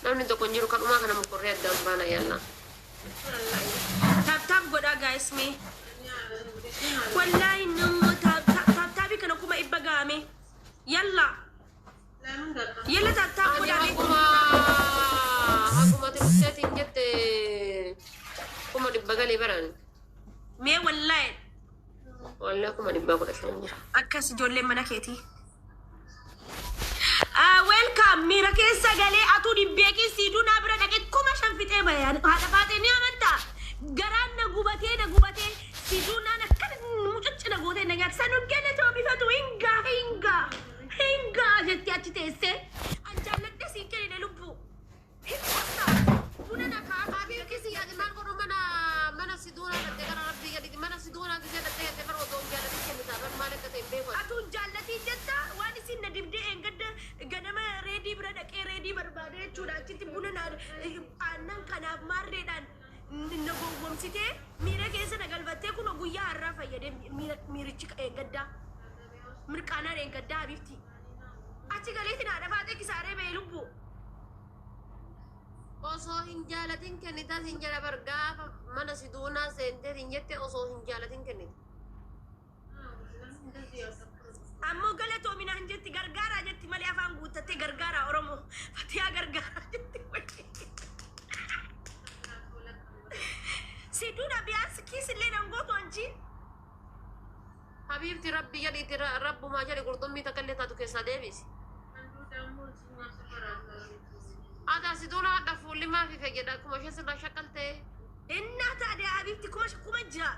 Namni tokko hin jiru kadhumaa kana mokorree addaan baana yalla. Tap tap godhaa guys mee. Wallaahi nammoo tap tap tapii kana 100,000 gaame. Yalla. Yalla tap tap Ani godhaa mee. haguma haguma ati dhufteetiin jette 100,000 galee baraan. Mee wallaahi. Wallaahi 115,000 jira. Akkas ijoolleen mana keetii. Welcome miira keessa galee atuu hin beekin siiduu naa bira dhaqee 5,000 fixee bahe haadha faaxee ni amantaa garaan na gubatee na gubatee siduu naan akkana mucucci na gootee na nyaata sanu galatoo bifatu hin gaa hin gaa hin gaa jettee achi teessee an jaalladhee siin kennine lubbuu. Hin qostaa buna na kaasa. Habiibti si yaade maal godhu mana mana si duunaa dhatte gara rabbii gadiiti mana si duunaa gisee dhattee jette bar odoo hin jaalatin kennitaa bar maal akka ta'e hin beeku ati. Atuu hin jaallatiin jetta waan isin na dibdee eengadda ganama reedii bira dhaqee reedii barbaadee jechuudha achitti buna na aannan kanaaf maarreedhaan na gowwomsitee miira keessa na galfattee kunoo guyyaa har'aa fayyadee miira miirichi eengaddaa mirqaanaan eengaddaa habiibtii achi galeetiin haadha faaxee kisaaree ba'e lubbuu. Osoo hin jaalatin kennitaa sin jedha bar gaafa mana si duunaa seentee sin jette osoo hin jaalatin kennita. Ammoo galatoomi naan jetti gargaaraa jetti malee afaan guuttattee gargaaraa Oromoo fatiyaa gargaaraa jetti. Si duudha biyaansi kiis illee nan gootu anchi. Habiibti rabbi jedhiiti rabbumaa jedhi qurxummii takka illee taatu keessaa deebisi. Ati asi duula hadha fuulli maaf ife jedha akkuma isheen sirraa shaqqaltee. Innaa taadee habiibti 6,000.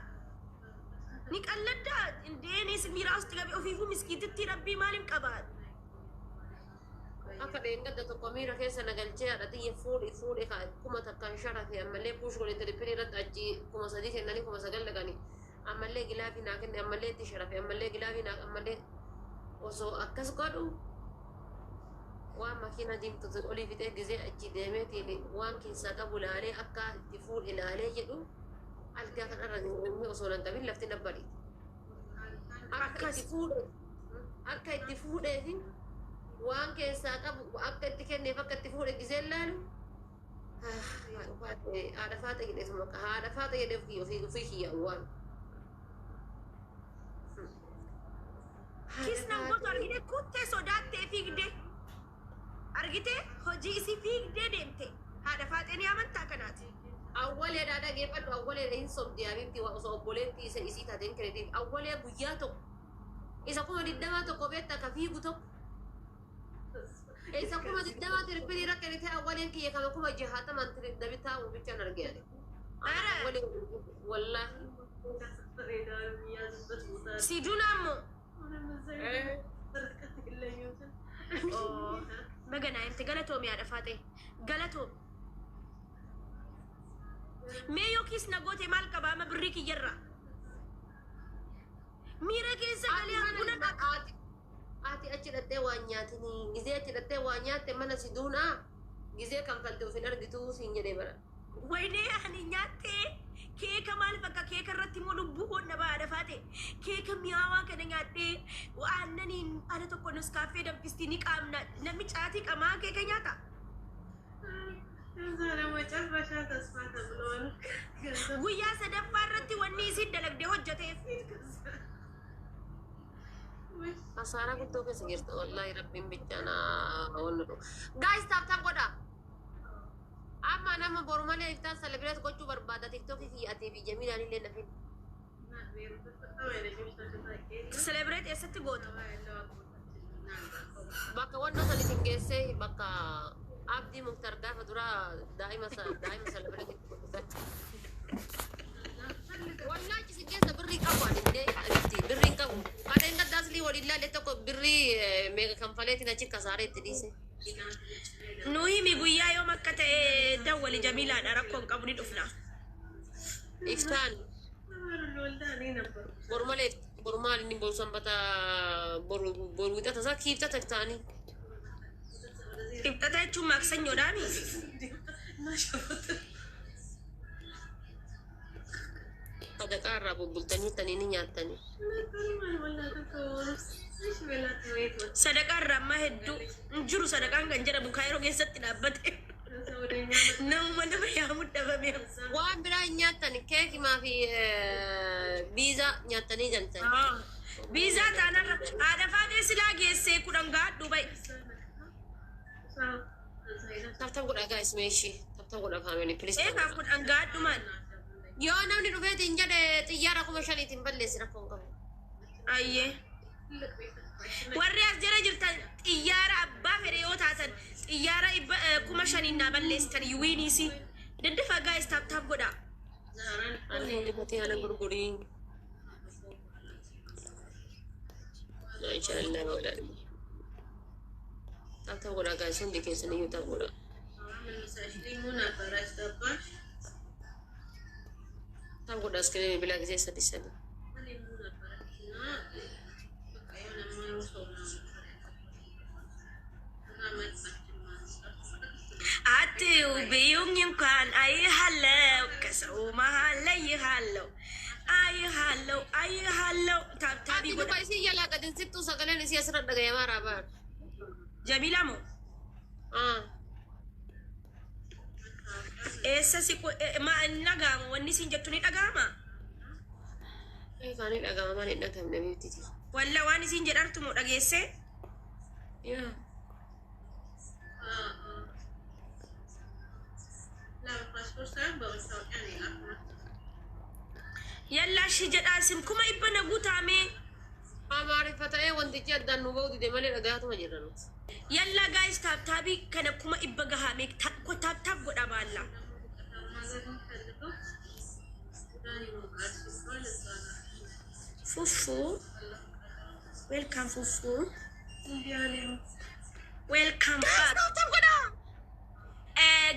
Ni qalladdaa indeenis miiraa usti qabe ofiifuu miskiitittii rabbii maaliin qabaa. Akka dheengadda tokko miira keessa na galchee haadha tiyya fuudhi fuudhi ka 1000n sharafe ammallee puush godhe tirippilii irratti achi 3000 kennanii 9000 dhaqanii. Ammallee gilaafii naa kenne ammallee itti sharafe ammallee gilaafii naa ammallee osoo akkas godhu waan makiina diimtu olii fixee gizee achi deemeetiin waan keessaa qabu laalee akka itti fuudhe laalee jedhu algaa kanarra inni osoo nan qabin lafti na bariite. Akka Akkas. itti fuudhe akka itti fuudhee fi waan keessaa qabu akka itti kenneef akka itti fuudhe gizeen laalu haadha faaxa jedheetu maqaa haadha faaxa jedhee ofii ofii ofii kiyya awwaal. Kiis nan gootu argite kuttee sodaattee fiigde. Argite hojii isii fiigdee deemte. Haadha faaxee ni amantaa kanaati. Awwaleedhaa dhageeffadhu awwaleedha hin sobdi habiibti waa osoo obboleettii isa isii taateen kenitiif awwalee guyyaa tokko isa 20,000 tokko beekta ka fiigu tokko Isa 20,000 tiripilii irra kennite awwaleen kiyya kama 60,000n na bitaa bichaan arge ani. Ara. Awwalee wallaahi. Si dunaa immoo. Oh, Baga naa himte galatoomi haadha faaxee. Galatoomi. Mee yookiis na goote maal qaba amma birrii kiyyarraa. Miira keessa galee buna dhaqa. Ati achi dhattee waan nyaatinii gizee achi dhattee waa nyaatte mana si duunaa gizee kanfalte of hin argituu siin jedhee bara. Wayinee ani nyaattee keeka maal bakka keeka irratti immoo lubbuu koon na ba'a dafaate keeka mi'aawaa kana nyaadhee aannaniin ala tokko nuskaaffee danfistii ni qaamna namni caatii qamaa keeka nyaata. Guyyaa sadaffaa irratti wanni isiin dalagdee hojjateef. Kasaaraa guddoo keessa jirta wallahi rabbiin bichaa na wanna dhufu. Guys tap tap godha. Amma nama boru malee iftaan celebrate gochuu barbaada TikTok kiyya atii fi Jamiilaan illee na fidi. Celebrate eessatti goota? Bakka wanna san isin geessee bakka Abdii Muktar gaafa duraa daa'ima daa'ima celebrate godhu. Wallaahi isin keessa birrii qabu ani illee itti birrii hin qabu. Kadheen gaddaa aslii waliin laalle tokko birrii meeqa kanfaleetiin achi kasaaree itti dhiise. Nu himi guyyaa yoom akka ta'e dawwali Jamiilaadha rakkoo hin qabu ni dhufna. Iftaan boru malee boru maal inni boru sanbata boru boru wixata isaa kiibxata iftaanii. Kibxata jechuun maaksanyoodhaami. Sadaqaa irraa bubbultanii tanii ni nyaattanii. Sadaqaa irraa ammaa hedduu hin jiru sadaqaan kan jedhamu kaayiroo keessatti dhaabbate. Namuma nama yaamu dhabame. Waan biraa hin nyaattan, keekimaa fi biizaa nyaattanii galtan. Biizaa taanarra haadha faatee silaa geessee 10 gaadhu ba'i. Tap tap godha guys, meeshii. Tap tap godha family, please. Eegaa 10 gaadhu maal? Yoo namni dhufeetiin jedhe xiyyaara 5,000tiin balleessi, rakkoon qabu. Ayyee. Warri as jala jirtan xiyyaara abbaa fedhe yoo taatan xiyyaara 5,000n naa balleessitan yuwiiniisi. Daddafa guys, tap tap godha. Ani dibatee ana gurgurii. Inshallah godha. Tap tap godha guys, hundi keessan iyyuu tap godha. Tap godha screen bilaa gisee sadi sadi. አትዩብዩኝ እንኳን አይሃለው፣ ከሰው መሃል ለይሃለው፣ አይሃለው፣ አይሃለው። Tap tap Ati godha. duba isii jalaa gadi hin sittuu, sagaleen isii asirra dhagayamaa raabaa. Jamiila moo? Ah. Eessa si ma inni dhaga'ama? Wanni isin jettu ni dhaga'ama? Eegaa ni dhaga'ama, maal hin dhagahamne biiftiiti. Walla waan isin jedhartu moo dhageesse? Yaa. Yallaa shi jedhaa isin 100,000 na guutaamee. Amaariffa ta'ee wantichi addaan nu ba'u dide malee dhagaatuma jirra nuti. Yallaa guys, tap tabii kana 100,000 gahaamee, tap tap godha baalla. Fufu, welcome Fufu, welcome back. Tap tap godha.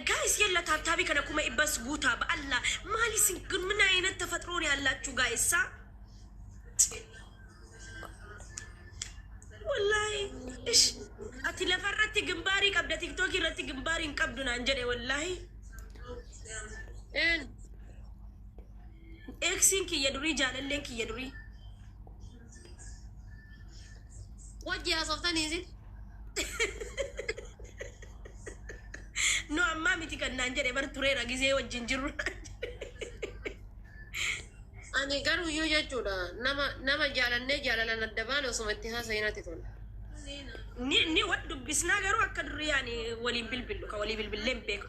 Guys, yalla tap tabii kana 100,000s guutaa በአላህ። ማሊ ግን ምን አይነት ተፈጥሮ ነው ያላችሁ guys? ሳ ወላሂ እሽ ati lafarratti gimbaarii qabda, TikTok irratti gimbaarii hin qabdu naan jedhe wallahi. Een. Exiin kiyya durii, jaalalleen kiyya durii. Wajji haasoftanii isin. No, ammaa miti kan naan jedhe, bar tureera gizee wajjin jirru. Ani garuu iyyuu jechuudha, nama jaalannee jaalalan adda baane osuma itti haasa'inatti tola. Ni wal dubbisnaa, garuu akka durii yaani waliin bilbillu ka walii bilbillee hin beeku,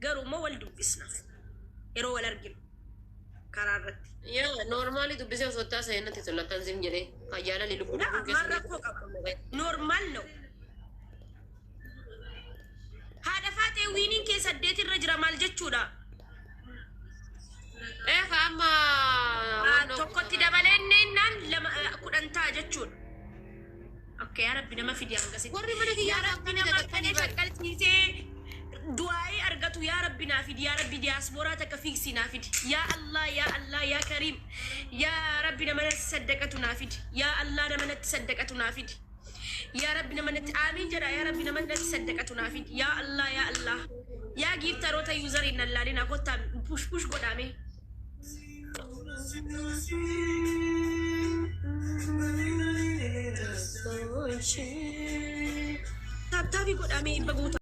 garuu immoo wal dubbisna yeroo wal arginu karaa irratti. Yaa, normally dubbisee osoo itti haasa'inatti tola akkan sin jedhee kan jaalalli lubbuu Na lubbuu maal rakkoo qaba? Normal ነው. Haadha faatee, winiin kee 8 irra jira, maal jechuudha? Eefa amma. Tokkotti dabaleenneennaan lama 10 ta'a jechuudha. Okay, yaa Rabbi nama fidi hangasitti. Warri mana kiyyaa Yaa Rabbi nama akkana shaqqalsiisee du'aa'ii argatu yaa Rabbi naa fidi, yaa Rabbi diyaasporaa takka fiiksii naa fidi. Yaa Allah, yaa Allah, yaa Kariim, yaa Rabbi nama natti saddaqatu naa fidi. Yaa Allah, nama natti saddaqatu naa fidi. Yaa Rabbi nama natti, amiin jedha, yaa Rabbi nama natti saddaqatu naa fidi. Yaa Allah, yaa Allah. Yaa gifteroota userii nallaalina, kottaa push push godhame. Tap tabii godhame, 100 guutaa.